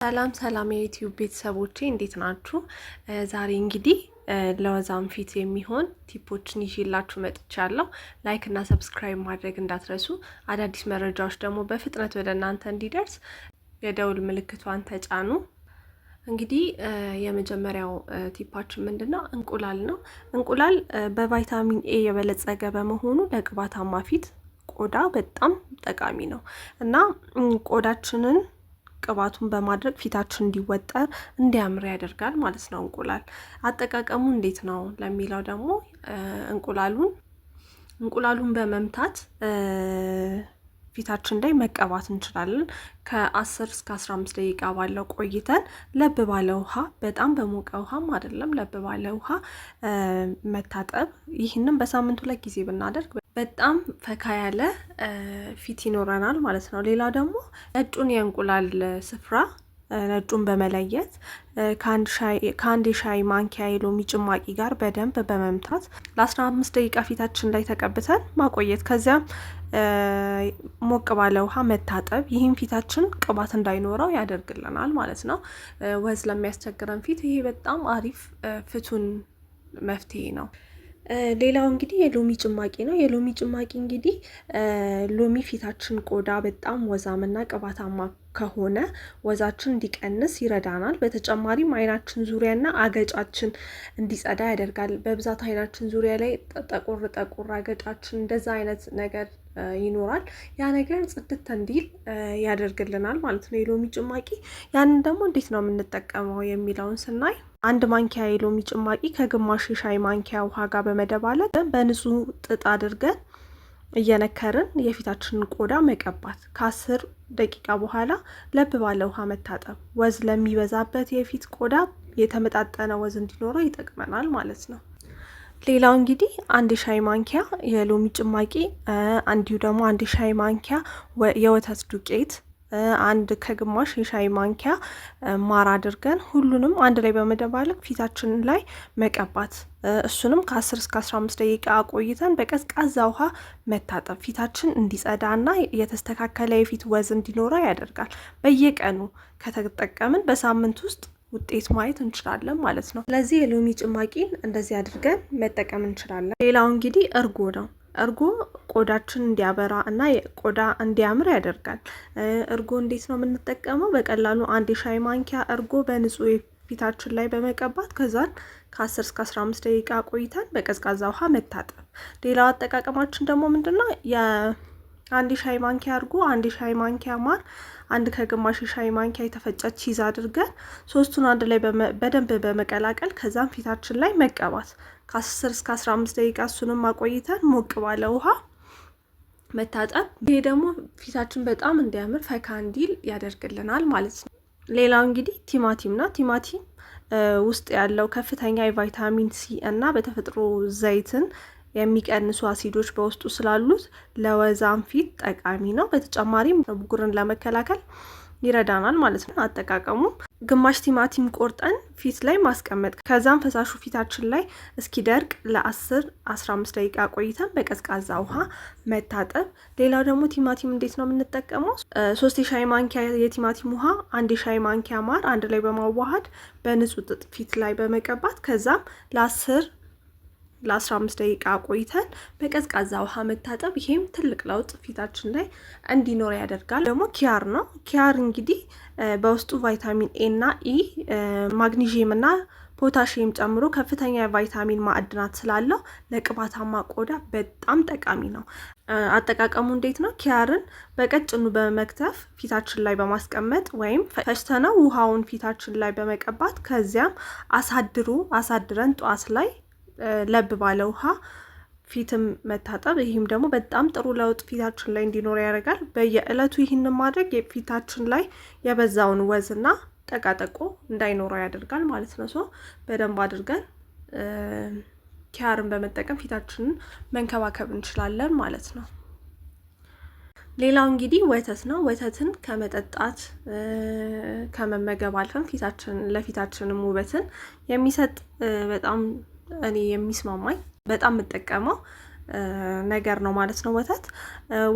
ሰላም ሰላም የዩቲዩብ ቤተሰቦቼ፣ እንዴት ናችሁ? ዛሬ እንግዲህ ለወዛም ፊት የሚሆን tip ኦችን ይዤላችሁ መጥቻለሁ። Like እና subscribe ማድረግ እንዳትረሱ። አዳዲስ መረጃዎች ደግሞ በፍጥነት ወደ እናንተ እንዲደርስ የደውል ምልክቷን ተጫኑ። እንግዲህ የመጀመሪያው tip ኣችን ምንድን ነው? እንቁላል ነው። እንቁላል በቫይታሚን ኤ የበለጸገ በመሆኑ ለቅባታማ ፊት ቆዳ በጣም ጠቃሚ ነው እና ቆዳችንን ቅባቱን በማድረግ ፊታችን እንዲወጠር፣ እንዲያምር ያደርጋል ማለት ነው። እንቁላል አጠቃቀሙ እንዴት ነው ለሚለው ደግሞ እንቁላሉን በመምታት ፊታችን ላይ መቀባት እንችላለን። ከ10 እስከ 15 ደቂቃ ባለው ቆይተን ለብ ባለ ውሃ፣ በጣም በሞቀ ውሃም አይደለም፣ ለብ ባለ ውሃ መታጠብ። ይህንም በሳምንት ሁለት ጊዜ ብናደርግ በጣም ፈካ ያለ ፊት ይኖረናል ማለት ነው። ሌላው ደግሞ ነጩን የእንቁላል ስፍራ ነጩን በመለየት ከአንድ የሻይ ማንኪያ የሎሚ ጭማቂ ጋር በደንብ በመምታት ለ15 ደቂቃ ፊታችን ላይ ተቀብተን ማቆየት፣ ከዚያም ሞቅ ባለ ውሃ መታጠብ። ይህም ፊታችን ቅባት እንዳይኖረው ያደርግልናል ማለት ነው። ወዝ ለሚያስቸግረን ፊት ይሄ በጣም አሪፍ ፍቱን መፍትሄ ነው። ሌላው እንግዲህ የሎሚ ጭማቂ ነው። የሎሚ ጭማቂ እንግዲህ ሎሚ ፊታችን ቆዳ በጣም ወዛምና ቅባታማ ከሆነ ወዛችን እንዲቀንስ ይረዳናል። በተጨማሪም አይናችን ዙሪያና አገጫችን እንዲጸዳ ያደርጋል። በብዛት አይናችን ዙሪያ ላይ ጠቆር ጠቆር፣ አገጫችን እንደዛ አይነት ነገር ይኖራል። ያ ነገር ጽድት እንዲል ያደርግልናል ማለት ነው የሎሚ ጭማቂ። ያንን ደግሞ እንዴት ነው የምንጠቀመው የሚለውን ስናይ አንድ ማንኪያ የሎሚ ጭማቂ ከግማሽ የሻይ ማንኪያ ውሃ ጋር በመደባለቅ በንጹህ ጥጥ አድርገን እየነከርን የፊታችንን ቆዳ መቀባት፣ ከ10 ደቂቃ በኋላ ለብ ባለ ውሃ መታጠብ ወዝ ለሚበዛበት የፊት ቆዳ የተመጣጠነ ወዝ እንዲኖረው ይጠቅመናል ማለት ነው። ሌላው እንግዲህ አንድ የሻይ ማንኪያ የሎሚ ጭማቂ፣ እንዲሁ ደግሞ አንድ የሻይ ማንኪያ የወተት ዱቄት፣ አንድ ከግማሽ የሻይ ማንኪያ ማር አድርገን ሁሉንም አንድ ላይ በመደባለቅ ፊታችን ላይ መቀባት፣ እሱንም ከ10 እስከ 15 ደቂቃ ቆይተን በቀዝቃዛ ውሃ መታጠብ ፊታችን እንዲጸዳና የተስተካከለ የፊት ወዝ እንዲኖረው ያደርጋል። በየቀኑ ከተጠቀምን በሳምንት ውስጥ ውጤት ማየት እንችላለን ማለት ነው። ስለዚህ የሎሚ ጭማቂን እንደዚህ አድርገን መጠቀም እንችላለን። ሌላው እንግዲህ እርጎ ነው። እርጎ ቆዳችን እንዲያበራ እና ቆዳ እንዲያምር ያደርጋል። እርጎ እንዴት ነው የምንጠቀመው? በቀላሉ አንድ የሻይ ማንኪያ እርጎ በንጹህ ፊታችን ላይ በመቀባት ከዛን ከ10 እስከ 15 ደቂቃ ቆይተን በቀዝቃዛ ውሃ መታጠብ። ሌላው አጠቃቀማችን ደግሞ ምንድነው? የአንድ የሻይ ማንኪያ እርጎ፣ አንድ የሻይ ማንኪያ ማር፣ አንድ ከግማሽ የሻይ ማንኪያ የተፈጨ cheese አድርገን ሶስቱን አንድ ላይ በደንብ በመቀላቀል ከዛም ፊታችን ላይ መቀባት፣ ከ10 እስከ 15 ደቂቃ እሱንም አቆይተን ሞቅ ባለ ውሃ መታጠብ። ይሄ ደግሞ ፊታችን በጣም እንዲያምር፣ ፈካ እንዲል ያደርግልናል ማለት ነው። ሌላው እንግዲህ ቲማቲም ነው። ቲማቲም ውስጥ ያለው ከፍተኛ የቫይታሚን ሲ እና በተፈጥሮ ዘይትን የሚቀንሱ አሲዶች በውስጡ ስላሉት ለወዛም ፊት ጠቃሚ ነው። በተጨማሪም ብጉርን ለመከላከል ይረዳናል ማለት ነው። አጠቃቀሙ ግማሽ ቲማቲም ቆርጠን ፊት ላይ ማስቀመጥ፣ ከዛም ፈሳሹ ፊታችን ላይ እስኪደርቅ ለ10 15 ደቂቃ ቆይተን በቀዝቃዛ ውሃ መታጠብ። ሌላው ደግሞ ቲማቲም እንዴት ነው የምንጠቀመው? ሶስት የሻይ ማንኪያ የቲማቲም ውሃ፣ አንድ የሻይ ማንኪያ ማር አንድ ላይ በማዋሃድ በንጹህ ጥጥ ፊት ላይ በመቀባት ከዛም ለ10 ለ15 ደቂቃ ቆይተን በቀዝቃዛ ውሃ መታጠብ። ይሄም ትልቅ ለውጥ ፊታችን ላይ እንዲኖር ያደርጋል። ደግሞ ኪያር ነው። ኪያር እንግዲህ በውስጡ ቫይታሚን ኤ እና ኢ፣ ማግኒዥየም እና ፖታሽየም ጨምሮ ከፍተኛ የቫይታሚን ማዕድናት ስላለው ለቅባታማ ቆዳ በጣም ጠቃሚ ነው። አጠቃቀሙ እንዴት ነው? ኪያርን በቀጭኑ በመክተፍ ፊታችን ላይ በማስቀመጥ ወይም ፈጭተነው ውሃውን ፊታችን ላይ በመቀባት ከዚያም አሳድረን ጠዋት ላይ ለብ ባለ ውሃ ፊትም መታጠብ። ይህም ደግሞ በጣም ጥሩ ለውጥ ፊታችን ላይ እንዲኖር ያደርጋል። በየዕለቱ ይህንን ማድረግ የፊታችን ላይ የበዛውን ወዝና ጠቃጠቆ እንዳይኖረው ያደርጋል ማለት ነው። So በደንብ አድርገን ኪያርን በመጠቀም ፊታችንን መንከባከብ እንችላለን ማለት ነው። ሌላው እንግዲህ ወተት ነው። ወተትን ከመጠጣት፣ ከመመገብ አልፈን ፊታችን ለፊታችንም ውበትን የሚሰጥ፣ በጣም እኔ የሚስማማኝ፣ በጣም የምጠቀመው ነገር ነው ማለት ነው። ወተት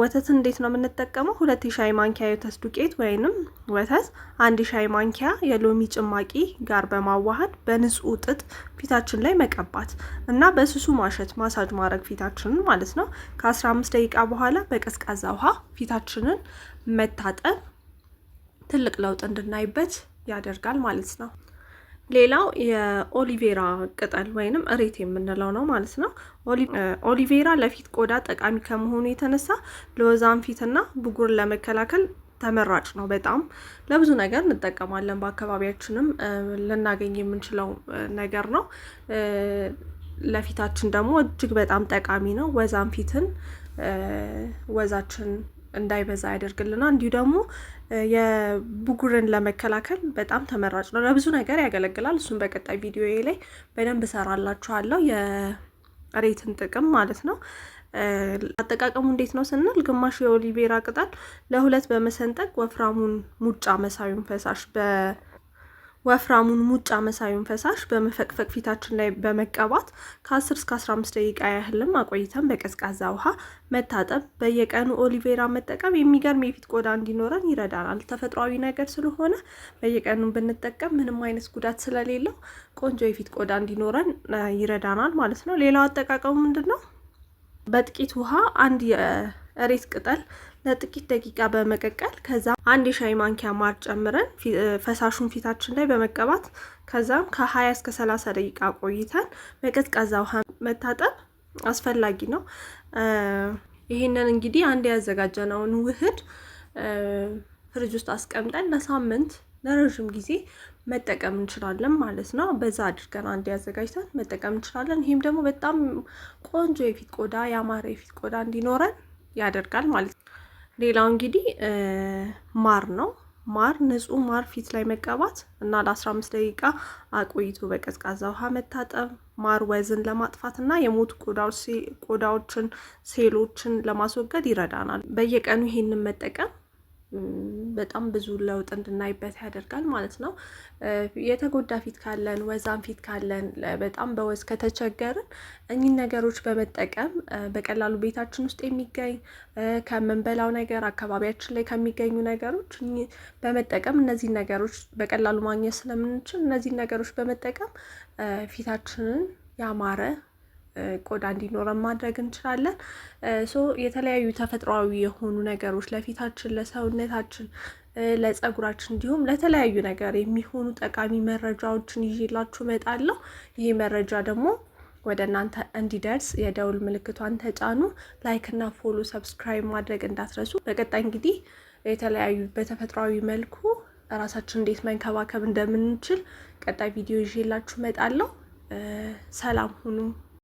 ወተትን እንዴት ነው የምንጠቀመው? 2 የሻይ ማንኪያ የወተት ዱቄት ወይንም ወተት 1 የሻይ ማንኪያ የሎሚ ጭማቂ ጋር በማዋሃድ በንጹህ ጥጥ ፊታችን ላይ መቀባት እና በስሱ ማሸት፣ ማሳጅ ማድረግ ፊታችንን ማለት ነው። ከ15 ደቂቃ በኋላ በቀዝቃዛ ውሃ ፊታችንን መታጠብ ትልቅ ለውጥ እንድናይበት ያደርጋል ማለት ነው። ሌላው የኦሊቬራ ቅጠል ወይንም እሬት የምንለው ነው ማለት ነው። ኦሊቬራ ለፊት ቆዳ ጠቃሚ ከመሆኑ የተነሳ ለወዛም ፊትና ብጉር ለመከላከል ተመራጭ ነው። በጣም ለብዙ ነገር እንጠቀማለን። በአካባቢያችንም ልናገኝ የምንችለው ነገር ነው። ለፊታችን ደግሞ እጅግ በጣም ጠቃሚ ነው። ወዛም ፊትን ወዛችን እንዳይበዛ ያደርግልናል። እንዲሁ ደግሞ የብጉርን ለመከላከል በጣም ተመራጭ ነው። ለብዙ ነገር ያገለግላል። እሱን በቀጣይ ቪዲዮ ላይ በደንብ እሰራላችኋለሁ፣ የሬትን ጥቅም ማለት ነው። አጠቃቀሙ እንዴት ነው ስንል ግማሽ የኦሊቬራ ቅጠል ለሁለት በመሰንጠቅ ወፍራሙን ሙጫ መሳዩን ፈሳሽ በመፈቅፈቅ ፊታችን ላይ በመቀባት ከ10 እስከ 15 ደቂቃ ያህልም አቆይተን በቀዝቃዛ ውሃ መታጠብ። በየቀኑ ኦሊቬራ መጠቀም የሚገርም የፊት ቆዳ እንዲኖረን ይረዳናል። ተፈጥሯዊ ነገር ስለሆነ በየቀኑ ብንጠቀም ምንም አይነት ጉዳት ስለሌለው ቆንጆ የፊት ቆዳ እንዲኖረን ይረዳናል ማለት ነው። ሌላው አጠቃቀሙ ምንድን ነው? በጥቂት ውሃ አንድ የእሬት ቅጠል ለጥቂት ደቂቃ በመቀቀል ከዛ 1 የሻይ ማንኪያ ማር ጨምረን ፈሳሹን ፊታችን ላይ በመቀባት ከዛም ከ20 እስከ 30 ደቂቃ ቆይተን በቀዝቃዛ ውሃ መታጠብ አስፈላጊ ነው። ይህንን እንግዲህ አንድ ያዘጋጀነውን ውህድ ፍሪጅ ውስጥ አስቀምጠን ለሳምንት፣ ለረዥም ጊዜ መጠቀም እንችላለን ማለት ነው። በዛ አድርገን አንድ ያዘጋጅተን መጠቀም እንችላለን። ይህም ደግሞ በጣም ቆንጆ የፊት ቆዳ፣ ያማረ የፊት ቆዳ እንዲኖረን ያደርጋል ማለት ነው። ሌላው እንግዲህ ማር ነው። ማር፣ ንጹህ ማር ፊት ላይ መቀባት እና ለ15 ደቂቃ አቆይቶ በቀዝቃዛ ውሃ መታጠብ። ማር ወዝን ለማጥፋት እና የሞቱ ቆዳዎችን ሴሎችን ለማስወገድ ይረዳናል። በየቀኑ ይሄንን መጠቀም በጣም ብዙ ለውጥ እንድናይበት ያደርጋል ማለት ነው። የተጎዳ ፊት ካለን፣ ወዛም ፊት ካለን፣ በጣም በወዝ ከተቸገርን እኚህን ነገሮች በመጠቀም፣ በቀላሉ ቤታችን ውስጥ የሚገኝ፣ ከምንበላው ነገር፣ አካባቢያችን ላይ ከሚገኙ ነገሮች በመጠቀም፣ እነዚህን ነገሮች በቀላሉ ማግኘት ስለምንችል እነዚህን ነገሮች በመጠቀም ፊታችንን ያማረ ቆዳ እንዲኖረን ማድረግ እንችላለን። So የተለያዩ ተፈጥሯዊ የሆኑ ነገሮች ለፊታችን፣ ለሰውነታችን፣ ለጸጉራችን እንዲሁም ለተለያዩ ነገር የሚሆኑ ጠቃሚ መረጃዎችን ይዤላችሁ እመጣለሁ። ይሄ መረጃ ደግሞ ወደ እናንተ እንዲደርስ የደውል ምልክቷን ተጫኑ። Like እና follow፣ subscribe ማድረግ እንዳትረሱ። በቀጣይ እንግዲህ የተለያዩ በተፈጥሯዊ መልኩ ራሳችን እንዴት መንከባከብ እንደምንችል ቀጣይ ቪዲዮ ይዤላችሁ እመጣለሁ። ሰላም ሁኑ።